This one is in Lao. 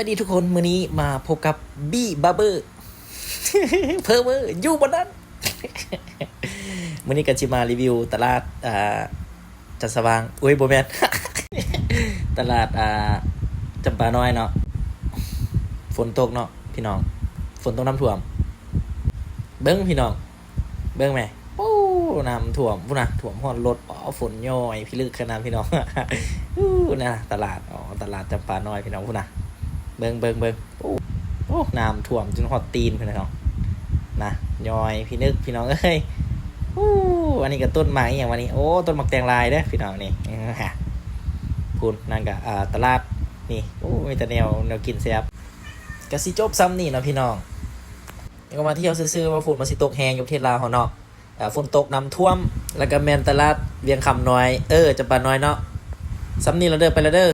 ສະບາຍດີທຸກຄົນ, ມື້ນີ້ມາພົບກັບ ບີບາເບີ ເພີເວີຢູ່ບ່ອນນັ້ນ. ມື້ນີ້ກໍຊິມາຣີວິວຕະຫຼາດ ອ່າ ຈັນສະຫວ່າງ ໂອ້ຍ ບໍ່ແມ່ນ ຕະຫຼາດ ອ່າ ຈຳປານ້ອຍເນາະ. ຝົນຕົກເນາະພີ່ນ້ອງ, ຝົນຕົກນ້ຳຖ້ວມ. ເບິ່ງພີ່ນ້ອງ ເບິ່ງແມ ໂອ້ ນ້ຳຖ້ວມພຸ້ນນະ, ຖ້ວມຮອດລົດ. ໂອ້ ຝົນຍ້ອຍພິລຶກຂະໜາດພີ່ນ້ອງ. ອູ້ນະ ຕະຫຼາດ ອໍ ຕະຫຼາດຈຳປານ້ອຍພີ່ນ້ອງ ພຸ້ນນະ. ເບິ່ງ ເບິ່ງ ເບິ່ງ ໂອ້ ໂອ້ ນ້ຳຖ້ວມຈົນຮອດຕີນພຸ້ນນະພີ່ນ້ອງນະ, ຍ້ອຍພິນຶກພີ່ນ້ອງເອີຍ. ອູ້ ອັນນີ້ກໍຕົ້ນໝາກອີ່ຫຍັງວະນີ້? ໂອ້ ຕົ້ນໝາກແຕງລາຍເດີ້ພີ່ນ້ອງນີ້. ພຸ້ນ ນັ້ນກໍ ອ່າ ຕະຫຼາດນີ້. ໂອ້ ມີແຕ່ແນວ ແນວກິນແຊບ. ກໍຊິຈົບຊ່ຳນີ້ເນາະພີ່ນ້ອງ. ກໍມາທ່ຽວຊື່ໆ ວ່າຝົນມັນຊິຕົກແຮງຢູ່ປະເທດລາວເຮົາເນາະ. ອ່າ ຝົນຕົກນ້ຳຖ້ວມ ແລ້ວກໍແມ່ນຕະຫຼາດວຽງຄຳນ້ອຍ ເອີ ຈຳປານ້ອຍເນາະ. ຊ່ຳນີ້ລະເດີ ໄປລະເດີ.